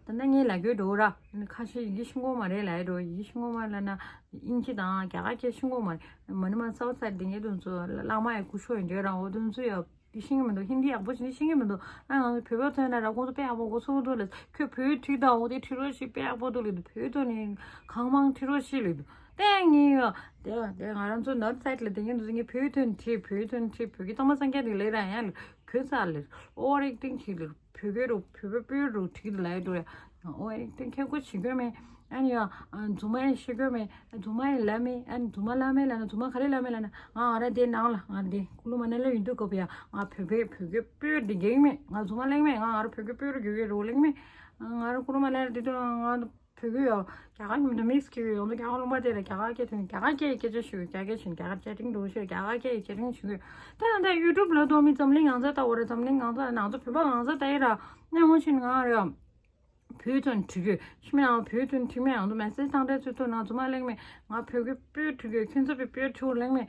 ད་ནི་ངས་ལབ་དགོས་འགྲོ་ར། ཁ་ཤས་ཡི་གེ་ཤེས་ཀྱི་མ་རེད་ལབ་ཡ་འགྲོ། ཡི་གེ་ཤེས་ཀྱི་མ་ལབ་ན་དབྱིན་ཇི་དང་རྒྱ་གར་སྐད་ཤེས་ཀྱི་མ་རེད། མ་ནི་མ་སའུ་ཐི་སའིཌ་དེ་ངས་དེ་ཚོ་བླ་མ་ཡི་སྐུ་ཞབས་ཡིན་འདྲ་ར། འོ་དེ་ཚོ་ཡ་དེ་ཤེས་ཀྱི་མི་འདུག་ཧིན་དི་ཡག་པོ་ཞིག་ནི་ཤེས་ཀྱི་མི་འདུག་ཨ་ང་ཚོ་བོད་པ་ཐོན་ན་ར་ཁོང་ཚོ་དཔེ་ཡག་པོ་གོ་ཚོད་འདུག་ལབ། ཁྱོད་བོད་ཡིག་བྲིས་དང་། འོ་དེ་བྲིས་རོགས་ཞེས་དཔེ་ཡག་པོ་འདུག་ལབ་འདུག་བོད་ཐོན་ནས་གང་མང་བྲིས་རོགས་ཞེས་ལབ་འདུག་དེ་ངས་ཡ་དེ་དེ་ང་རང་ཚོ་ནོར་ཐི་སའིཌ་ལ་དེ་ངས་འདུག་ངས་བོད་ཡིག་ཐོན་བྲིས། བོད་ཡིག་ཐོན་བྲིས། བོད་ཀྱི་གཏམ་སངས་རྒྱས་དེ་ལས་ར་ཡང་ལ་གོས་ཚར་ལེ། ཨོ་རིག་ཏིང་ཞིག་ལེ། བོད་སྐད་རུ་བོད་པའི་སྤོས་རུ་བྲིས་ལ་ཡ་འགྲོ་ཡ། ཨོ་ཨེ་ཏེ་ཁྱེད་ཀོ་བྱེད་དགོས་མེད། ཨ་ནི་ཡ་རྫུན་མ་ཡ་བཤད་དགོས་མེད། རྫུན་མ་ཡ་ལབ་མེད། ཨ་ནི་རྫུན་མ་ལབ་མེད་ལབ་ན། རྫུན་མ་ག་རེ་ལབ་མེད་ལབ་ན། ང་ང་ར་དེ་ནང་ལ་ང་ར་དེ་ཀུ་ལུ་མ་ན་ལ་ཡིན་དུས་སྐབས་ཡ་ང་བོད་པའི་བོད་སྐད་སྤོས་འདི་རྒྱག་མེད། ང་རྫུན་མ་ལབ་མེད། ང་ང་ར་བོད་སྐད་སྤོས་རུ་རྒྱག་གི་རོ་ལབ་མེད། ང་ར་ཀུ་ལུ་མ་ན་ལ་དེ་དུས་ང་བོད་སྐད་ཡ་རྒྱ་གར་མི་འདུག་མིག་སི་ཁྱེར་ཡོང་དུས་རྒྱ་གར་ལུང་པ་དེ་ལ་རྒྱ་གར་སྐད་ཐོན། རྒྱ་གར་སྐད་ཡི་སྐད་ཆ་ཞུ། རྒྱ་སྐད་བྱིན། རྒྱ་གར་ཆེ་ཏིང་འགྲོ་ཤེས། རྒྱ་གར་སྐད་ཡི་ཆེ་ཏིང་ཞུ། ད་ད་ཡུ་ཊུབ་ལ་གཏོང་མི་འཛམ་གླིང་གང་ས་ལྟ་བ་རེད། འཛམ་གླིང་གང་ས་ང་ཚོ་བོད་པ་གང་ས་ལྟ་ཡི་ར། ནས་འོ་ཕྱིན་ང་རེད། བོད་དོན་དྲི་གི་ཤི་མེད་ཨང་། བོད་དོན་དྲི་མེད་ཨང་། དུ་མེ་སེ་ཇི་བཏང་དེ་ཚོད་ཐུག་ན་རྫུན་མ་གླེང་མེད། ང་བོད་ཀྱི་སྤོས་དྲི་གི་ཁྱོད་ཚོ་བོད་སྤོས་དྲི་གླེང་མེད།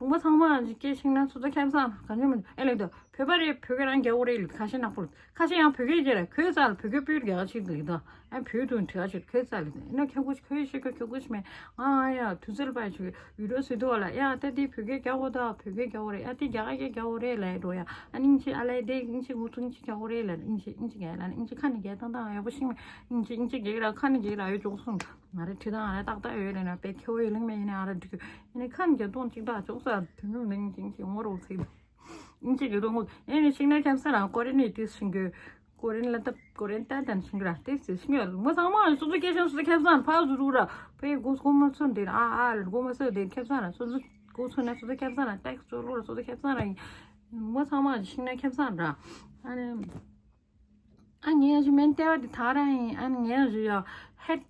ལུང་པ་ཚང་མ་ཅིག་སྐད་ཤིང་ན་སོ་ད་ཁྱབ་ས་གང་ཡོད་མི་ཨེ་ལེགས་དོ། བོད་པ་རེད། བོད་སྐད་རང་རྒྱག་གོ་རེད་ལུགས་ཁ་ཤས་ནག་པོ་ལུགས་ཁ་ཤས་ཡང་བོད་སྐད་རྒྱག་ར་ཁོའི་ས་ལ་བོད་སྐད་སྤོས་རྒྱག་ཆེད་དུ་ལུགས་དང་། ཨ་བོད་དོན་དྲི་ག་ཆེད་ཁོའི་ས་ལ་ཨེ་ན་ཁྱབ་གོ་ཁོའི་ཤེས་གོ་ཁྱབ་གོ་ཤི་མེད། ང་ང་ཡ་དུས་ཚོད་པ་ཆུ་ཡུ་རོ་སི་དོ་ལ་ཡ་ད་དེ་བོད་སྐད་རྒྱག་གོ་ད་བོད་སྐད་རྒྱག་གོ་རེད། ཨ་དེ་རྒྱ་གར་སྐད་རྒྱག་གོ་རེད་ལ་ཡ་འགྲོ་ཡ། ཨ་ནིང་ཆེ་ཨ་ལ་ཡ་དེ་ཨིང་ཆེ་ངུ་ཚུ་ཨིང་ཆེ་རྒྱག་གོ་རེད་ལ་ཨིང་ཆེ་ཨིང་ཆེ་རྒྱག་ལ་ཨིང་ཆེ་ཁ་ནས་རྒྱག་སྟངས་སྟངས་ཡག་པོ་ཤི་མེད། ཨིང་ཆེ་ཨིང་ཆེ་རྒྱག་ར་ཁ་ནས་རྒྱག་ར་ཡོད་ཅོག་སོང་། ང་རེ་ཁྲི་དང་ང་རེ་ཏག་ཏག་ཡོད་ལེ་ན་པེ་ཁེ་བོ་ཡོད་ལེ་མེད་ཡིན་ན་ཨ་ར་འགྲིག་ཡིན་ན་ཁ་ནས་རྒྱག་སྟངས་གཅིག་ཏག་ཅོག་ས་དུ་ནུ་ནིང་ཅིང་ཅིང་ངོ་རོ་ཚིག་ཨིན་ཇི་གི་རོ་ངོ་། ཨེ་ནི་ཤིང་ན་ཁྱམ་ས་རང་ཀོ་རེ་ནི་ཏིས་ཤིང་གི་ཀོ་རེན་ལ་ཏབ་ཀོ་རེན་ཏ་ཏན་ཤིང་གི་ར་ཏིས་ཏིས་ཤིང་གི་ར་ལུང་པ་ཚང་མ་སོ་སོ་སྐད་ཆ་སོ་སོ་ཁྱམ་ས་ཕ་ཟུ་རུ་ར་པེ་གོ་སྐོ་མ་ཚོ་འདི་ར་ཨ་ཨ་ལ་གོ་མ་སོ་འདི་ཁྱམ་ས་ར་སོ་སོ་གོ་ཚོ་ན་སོ་སོ་ཁྱམ་ས་ར་ཏེག་སོ་ལོ་ར་སོ་སོ་ཁྱམ་ས་ར་ཡིན། ལུང་པ་ཚང་མ་ཤིང་ན་ཁྱམ་ས་ར་ཨ་ནི། ཨ་ངས་ཞུ་མེན་ལྟེ་བ་འདི་ཐག་རང་ཡིན། ཨ་ངས་ཞུ་ཡ་ཧེད་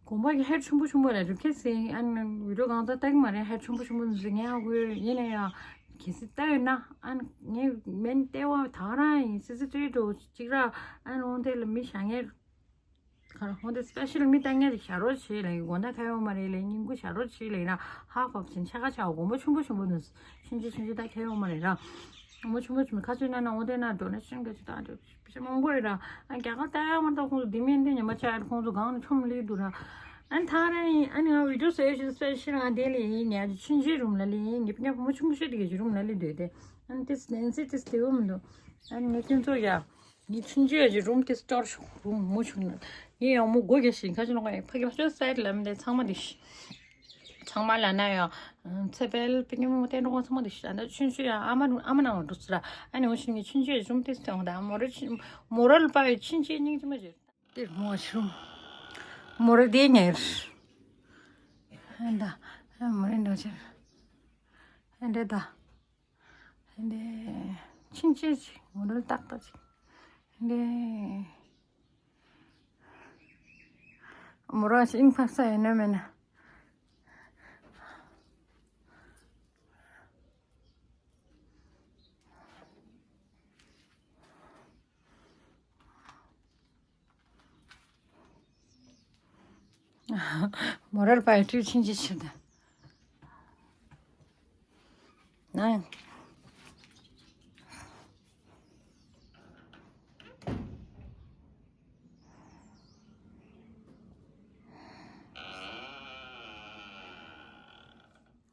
དགོན་པ་གི་ཧེད་ཆུང་པོ་ཆུང་པོ་ལ་རིབ་ཁེ་སིང་ཨ་ནི་བི་ཌིའོ་གང་ཚ་ལྟ་གི་མ་རེད། ཧེད་ཆུང་པོ་ཆུང་པོ་འཛི་ངས་ཨ་ཁུ་ཡིན་ན་ཡ་གལ་སྲིད་ལྟ་ཡོད་ན་ཨ་ངས་མེན་ལྟེ་བ་ཐག་རང་ཡིན། སི་སི་ཏྲི་འགྲོ་གཅིག་ར་ཨ་ནི་འོང་དེ་ལ་མི་བཞག་ངས་ག་ར་འོང་དེ་སི་པེ་ཤལ་མི་ལྟ་ངས་ཞིག་བཞག་རོགས་བྱེད་ལ་ཡིན། དགོན་ད་ཁ་ཡོང་མ་རེད་ལ་སྙིང་པོ་བཞག་རོགས་བྱེད་ལ་ཡིན་ན་ཧ་གོ་བཞིན་ཆ་ག་ཆ་དགོན་པ་ཆུང་པོ་ཆུང་པོ་འདུག་ཆུང་ཆུང་ཆུང་ཆུང་ད་ཁ་ཡོང་མ་རེད་ར། དགོན་པ་ཆུང་པོ་ཆུང་པོ་ཁ་ཚོད་ན་ན་འོང་དེ་ན་འགྲོ་ན་ཤིང་ག་ཅིག་ད་འགྲོ། ཤ་མང་པོ་རེད་ར། ཨ་རྒྱ་གར་ལྟ་ཡག་མ་གཏོགས་ཁོང་ཚོ་འདི་མིན་འདི་ཉམས་པ་ཆགས་ཁོང་ཚོ་སྒང་ནས་ཆོམ་ལི་འདུག་ར། ཨ་ནི་ཐང་ར་ཡིན། ཨ་ནི་ང་བི་ཌིའོ་བཟོས་ཤིག་སྤེ་ཤི་ང་དེ་ལས་ཡིན་ཉ་ཆུན་ཆུན་རུམ་ལ་ལས་ཡིན། ངེད་ཕ་ཉ་བུ་མོ་ཆུང་ཆུང་དེ་གའི་རུམ་ལ་ལས་འདོད་དེ། ཨ་ནི་ཏིས་ནན་སི་ཏིས་དེ་བོ་མི་འདུག་ཨ་ནི་ངེད་ཁྱོད་ཚོ་ཡ་ངེད་ཆུན་ཆུན་ཡ་ཅིག་རུམ་ཏིས་སྟོར་ཤོག་རུམ་མོ་ཆུང་ན་ངེད་ཡང་མོ་སྒོ་རྒྱག་ཤིག་ཁ་ཆུ་ལོང་ཡ་ཕ་གི་ཕ་ཆོས་སའི་ལ་མི་འདི་ཚང་མ་འདི་ཤི། ཚང་མ་ལ་ན་ཡང་ཚེ་འཕེལ་པི་ཉི་མོ་བསྟན་འགྲོ་ཚང་མ་འདི་ཤི། ཨ་ད་ཆུན་ཆུན་ཡང་ཨ་མ་ཨ་མ་ནང་འགྲོ་ཚུལ་ཨ་ནི་འོ་ཤི་ངེད་ཆུན་ཆུན་ཡ་རུམ་ཏིས་སྟོང་ད་མོ་ར་ཆུན་མོ་རལ་པ་ཡ་ཆུན་ཆུན་སྙིང་རྗེ་མ་བྱེད། དེར་མོ་ཤུམ། མོ་རེ་དེ་ཉེར། ཧན་ད། མོ་རེ་འདྲ་ཆེར། ཧན་དེ་ད། ཧན་དེ། ཆིན་ཆེ་ཅིག་མོ་རེ་ཏག་ཏག་ཅིག་ཧན་དེ། མོ་ར་ཞིང་ཕག་ས་ཡིན་ན་མེད་ན། མོ་རལ་པའི་ཁྲིད་ཕྱིན་ཅི་ཕྱིར་དང་། ན།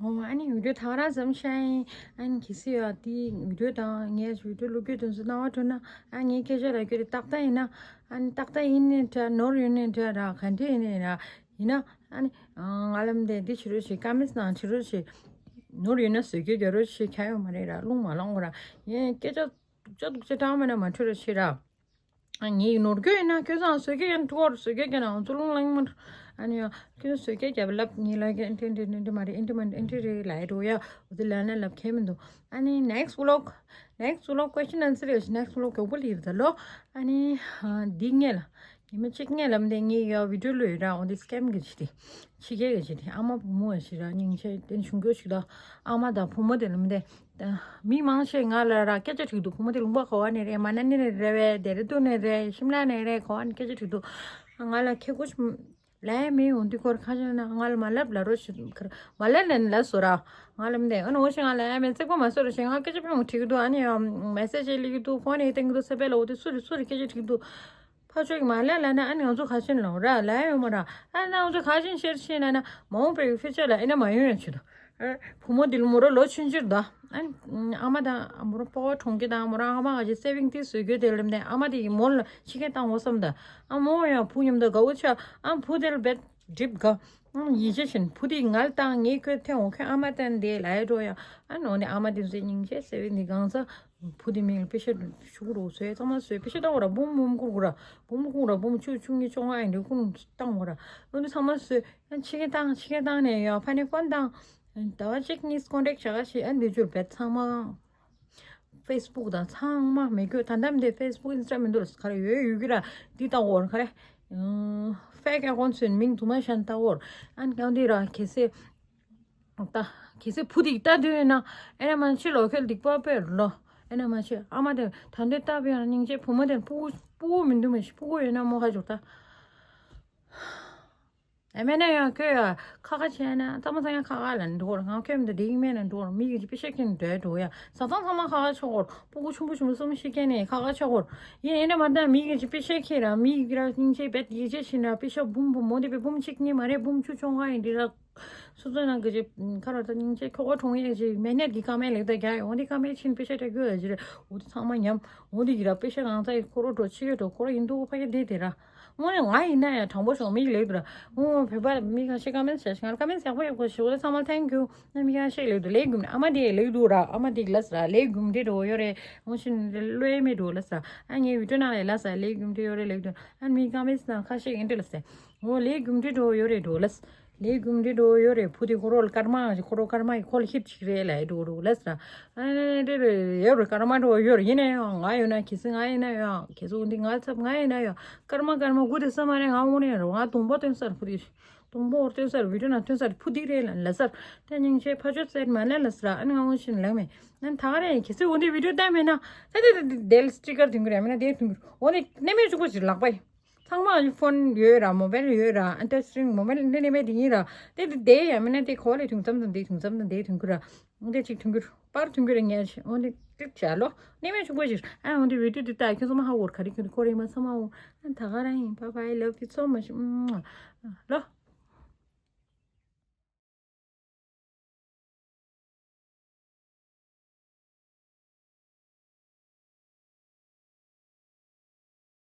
ཨོ་ཨ་ནི་བི་ཌིའོ་ཐག་ར་ཙམ་ཤ་ཡིན། ཨ་ནི་གལ་སྲིད་ཡ་དེ་བི་ཌིའོ་དང་ངས་བི་ཌིའོ་བླུག་རྒྱུ་དོན་ཚོ་སྣང་བ་འཕྲོད་ན་ཨ་ངའི་སྐད་ཆ་ལ་རྒྱུ་དེ་ཏག་ཏག་ཡིན་ན་ཨ་ནི་ཏག་ཏག་ཡིན་ནའི་འདྲ་ནོར་ཡོད་ནའི་འདྲ་ར་ག་འདྲ་ཡིན་ནའི་ར་ཡིན་ན་ཨ་ནི་ང་ལ་མི་འདི་འདི་བྱེད་རོགས་བྱེད། ཀ་མེན་ནང་བྱེད་རོགས་བྱེད། ནོར་ཡོད་ན་བཟོད་རྒྱུ་རྒྱག་རོགས་བྱེད། ཁྱ་ཡོད་མ་རེད་ར་རླུང་མ་ལངས་ར་ཡིན་སྐད་ཆ་ཅོ་ཏུག་ཅེ་ཀྲང་མེད་ན་མ་འཕྲོད་རོགས་བྱེད་ར། ངའི་ནོར་སྐྱོན་ཡིན་ན་ཁྱོད་ཚང་བཟོད་སྐྱོན་ཡང་ཐུག་བཟོད་སྐྱོན་རྒྱབ་ན་ང་ཚོ་རླུང་ལངས་མ། ཨ་ནི་ཁྱོད་བཟོད་སྐྱོན་རྒྱབ་ལབ་ངའི་ལ་ཀྱི་ཨེན་ཏི་ཨེན་ཏི་ཨེན་ཏི་མ་རེད། ཨེན་ཏི་མ་ཨེན་ཏི་རེད་ལ་ཡི་འགྲོ་ཡ། འོ་དེ་ལ་ན་ལབ་ཁྱད་མི་འདུག་ཨ་ནི་next vlog next vlog question answer ཡོད་ཤི་next vlog གོག་པོ་ལི་ཡིབ་ད་ལོ། ཨ་ནི་འདི་ངས་ལ་ཉི་མ་གཅིག་ངས་ལབ་འདི་ངས་ཡ་བི་ཌིའོ་ལོས་ར་འོ་དེ་སྐེམ་གི་ཆི་དེ་ཕྱི་རྒྱལ་གི་ཆི་དེ་ཨ་མ་བུ་མོ་ཡ་ཤི་ར་སྙིང་རྗེ་དེ་ཆུང་སྐྱོ་ཞིག་ད་ཨ་མ་དང་བུ་མོ་དེ་ལ་མི་དེ། མི་མང་ཆེ་ང་ལ་ར་སྐད་ཆ་དྲིས་འདུག་བུ་མོ་དེ་ལུང་པ་ག་བ་ནས་རེད། མ་ན་ནི་ནས་རེད་བས། ལྡེ་ར་ལྡུན་ནས་རེད། ཤིམ་ལ་ནས་རེད། ག་བ་ནས་སྐད་ཆ་དྲིས་འདུག་ང་ལ་ཁྱེད་ཀོ་ལས་མེད་འོང་དུས་སྐོར་ཁ་ཤས་ན་ང་ལ་མ་ལབ་ལ་རོ་ཞིག་མ་ལབ་ལན་ལ་བཟོ་ར། ང་ལ་མི་འདེ་ཨ་ནི་འོ་ཞིག་ང་ལ་ཡ་མེད་རྩེག་པ་མ་བཟོ་ར་ཞིག་ང་སྐད་ཆ་ཕན་མོ་དྲིས་ཀྱི་འདུག་ཨ་ནི་ཡ་མེ་སེ་ཇི་ལི་གི་འདུག་ཕོན་ཡི་བསྟན་གི་འདུག་ས་པེ་ལ་འོ་དེ་སུ་རེད་སུ་རེད་སྐད་ཆ་དྲིས་འདུག་ཕར་ཕྱོགས་ཀྱི་མ་ལ་ལ་ན་ཨ་ནི་ང་ཚོ་ག་ཤེད་ལོང་ར་ལ་ཡོད་མ་ར། ཨ་ན་ང་ཚོ་ག་ཤེད་ཤེར་ཤེད་ན་ན་མ་འོངས་པའི་ཕི་ཅར་ལ་ཨེ་ན་མ་ཡོང་ཡང་ཆུ་དང་། བུ་མོ་འདི་ལ་མོ་ར་ལོ་ཆུང་ཆུར་ད། ཨ་ཨ་མ་དང་མོ་ར་པོ་གྲོང་ཁྱེར་དང་མོ་ར་ཨ་མ་ག་ཅི་སེ་བིང་ཏི་བཟོས་རྒྱུ་དེ་ལམ་ནས་ཨ་མ་དེ་ཡི་མོ་ལ་ཕྱི་སྐད་བཏང་འོ་བསམ་ད། ཨ་མོ་ཡང་བུ་མཉམ་དུ་དགའ་བོ་ཆ་ཨ་བུ་དེ་ལ་བེད་འགྲིབ་ག་ཡིད་ཆེས་བཞིན་བུ་དེ་ངལ་བཏང་ངས་ཁོས་ཐེངས་འོ་ཁོས་ཨ་མ་བསྟན་དེ་ལ་ཡ་འགྲོ་ཡ། ཨ་ནོ་ནས་ཨ་མ་དེ་ཚོས་སྙིང་རྗེ་སེ་བིང་ཏི་གང་ས། བུ་དེ་མིང་ལ་པེ་ཤ་ཤུ་གུ་རུ་བཟོས་ཚང་མ་བཟོས་པེ་ཤ་ལྟ་བོ་ར་འབུམ་འབུམ་ཁུར་གུ་ར་འབུམ་ཁུར་ར་འབུམ་ཆུ་ཆུང་ངེ་ཆུང་ཨ་ཡིན་འདི་ཁུར་བཏང་གུ་ར། འོ་འདི་ཚང་མ་བཟོས་ཨ་ཕྱི་གེ་བཏང་ཕྱི་གེ་བཏང་ནས་ཡོད་ཕ་ནས་ཕོན་བཏང་ཟླ་བ་གཅིག་གཉིས་ཀོན་ཊེག་བྱ་ག་ཞིག་ཨ་འདི་ཚོར་བེད་ཚང་མ་ཕེ་སི་བུག་དང་ཚང་མ་མེད་གི་ད་ལྟ་འདི་ཕེ་སི་བུག་ཨིན་སི་ཊ་མི་འདུག་ལ་ག་རེ་ཡོད་ཡོད་གི་ར་འདི་ལྟ་བོ་ར་ག་རེ་ཕེག་ཨ་ཀོན་ཊི་ཚོས་མིང་དུ་མ་ཤན་ལྟ་བོ་ར་ཨ་གང་འདི་ར་གལ་སྲིད། ད། གལ་སྲིད་བུ་དེ་ལྟ་དུས་ན་ཨེ་ན་མ་ཕྱི་ལོ་ཁེལ་སྡིག་པ་དཔེ་ལོ། ཨེ་ན་མ་ཕྱི་ཨ་མ་དེ་ད་འདི་ལྟ་བུ་ཡང་སྙིང་རྗེ་བུ་མོ་དེ་སྤུ་གུ་སྤུ་གུ་མི་འདུག་མ་ཤི་སྤུ་གུ་ཡོད་ན་མོ་ཁ་འཇོག་ད། ཨེ་མེད་ན་ཡང་ཁོས་ཡ་ཁ་ཁ་བྱས་ན་ཚང་མ་ཚང་ཡང་ཁ་ཁ་ལ་འགྲོ་ར་ང་ཁྱོད་མི་འདུག་དེ་ཡིན་མེད་ན་འགྲོ་ར་མི་གི་ཅི་པེ་ཤ་ཁྱེར་འགྲོ་འགྲོ་ཡ་ཟ་ཚང་ཚང་མ་ཁ་ཁ་ཆོག་གོ་སྤུ་གུ་ཆུང་པོ་ཆུང་པོ་གསུམ་ཤི་ཁྱེར་ནས་ཁ་ཁ་ཆོག་གོ་ཡིན་ཨེ་ན་མ་ད་མི་གི་ཅི་པེ་ཤ་ཁྱེར་ར་མི་གི་ར་སྙིང་རྗེ་བེད་ཡིད་ཆེས་ཤིན་ར་པེ་ཤ་འབུམ་འབུམ་མོ་དེ་པེ་འབུམ་གཅིག་གཉིས་མ་རེད་འབུམ་བཅུ་ཆུང་ཁ་ཡིན་འདི་ར། སོ་སོ་ནང་གི་ཅི་ཁ་རོ་ད་སྙིང་རྗེ་ཁྱོ་ག་གྲོང་ཡས་ཀྱི་མེ་ནེད་ཀྱི་ཀ་མེད་ལེགས་ད་རྒྱ་ཡོང་འདི་ཀ་མེད་ཕྱིན་པེ་ཤ་སྤྲད་དགོས་ཡ་ཅི་རེད་འོ་འདི་ཚང་མ་ཉམས་འོ་འདི་ཡི་ར་པེ་ཤ་གང་ཚ་ཡི་ཁོ་རོ་འགྲོ་ཕྱི་གི་འགྲོ་ཁོ་རོ་ཡིན་འདུག་ཕ་གི་འདི་དེ་ར་འོ་ནི་ང་ཡིན་ན་ཡང་དྲང་པོ་ཞོག་མི་ལེགས་འདུག་ར་འོ་བོད་པ་མི་གང་ཤེས་ཀ་མེད་ཤེས་ང་ཀ་མེད་ཡག་པོ་ཡག་པོ་ཞིག་འོ་ད་ཚང་མ་ཐེང་ཀིའུ་ན་མི་གང་ཤེས་ལེགས་འདུག་ལེགས་གུམ་ཨ་མ་དེ་ལེགས་འདུག་ར་ཨ་མ་དེ་ལ་ས་ར་ལེགས་གུམ་འདི་འགྲོ་ཡོད་རེད་འོ་ཤིན་ལོས་མེད་འགྲོ་ལ་ས་ཨ་ངའི་བི་ཏྲོ་ནང་ལ་ལ་ས་ལེགས་གུམ་འདི་ཡོད་རེད་ལེགས་འདུག་ཨ་མི་ཀ་མེད་ས་ཁ་ཤས་ཡིན་འདྲ་ལ་ས། འོ་ལས་རྒྱུ་འབྲས་འགྲོ་ཡོད་རེད་འགྲོ་ལས། ལས་རྒྱུ་འབྲས་འགྲོ་ཡོད་རེད་བུ་དེ་ཁོ་རོ་ལ་སྐར་མ་ཁོ་རོ་སྐར་མ་ཡི་ཁོ་ལ་ཧིབ་ཅིག་རེད་ལ་འགྲོ་འགྲོ་ལས་ཟེར། ཨ་ནི་འདྲེ་རེད་ཡོད་རེད་སྐར་མ་འགྲོ་ཡོད་རེད་ཡིན་ན་ཡང་ང་ཡོད་ན་གལ་སྲིད་ང་ཡིན་ན་ཡང་གལ་སྲིད་འདི་ང་ཚབ་ང་ཡིན་ན་ཡང་སྐར་མ་སྐར་མ་དགུ་དེ་ས་མ་རེད་ང་འོང་ནས་རོ་ང་གདོང་པ་སྟོན་སར་བུ་དེ་གདོང་པ་འོར་སྟོན་སར་བི་ཌིའོ་ནང་སྟོན་སར་བུ་དེ་རེད་ལ་ལ་སར་དེ་སྙིང་རྗེ་ཕ་ཆོས་ཟེར་མ་ལ་ལ་སར་ཨ་ནི་ང་འོང་ཞིན་ལག་མེད་ཨ་ནི་ད་ག་རེད་གལ་སྲིད་འོང་དེ་བི་ཌིའོ་བལྟས་མེད་ན་ད་དེ་དེ་དེ་དེལ་སི་ཊི་ཀར་དུང་གི་རེད་མེད་ན་དེ་དུང་གི་རེད་འོང་དེ་གནས་མེད་བཅུག་པ་ཞིག་ལག་པ་ཡིན། ཚང་མ་ཕོན་ཡོད་ར་མོ་བེལ་ཡོད་ར་ཨན་ཊ་ཆི་རིང་མོ་བེལ་འདི་ནས་མེད་འདི་ཡིན་ར་དེ་དེ་དེ་ཡང་མིན་ན་དེ་གོ་ལེ་ཐུང་ཙམ་དང་དེ་ཐུང་ཙམ་དང་དེ་ཐུང་ཁུ་ར་འདི་གཅིག་ཐུང་ཁུ་པར་ཐུང་ཁུ་ར་ངས་འོ་འདི་ཀླིག་བྱ་ལོ་ནས་མེད་ཆུང་པོ་ཞིག་ཨ་འོ་འདི་བི་ཌིའོ་འདི་ལྟ་ཁྱོད་ཚང་མ་ཧ་གོ་ར་ག་རེ་ཁྱོད་འདི་ཁོ་རེ་མ་ཚང་མ་འོ་ཨ་ད་ག་ར་ཡིན། Bye bye, love you so much. ལོ།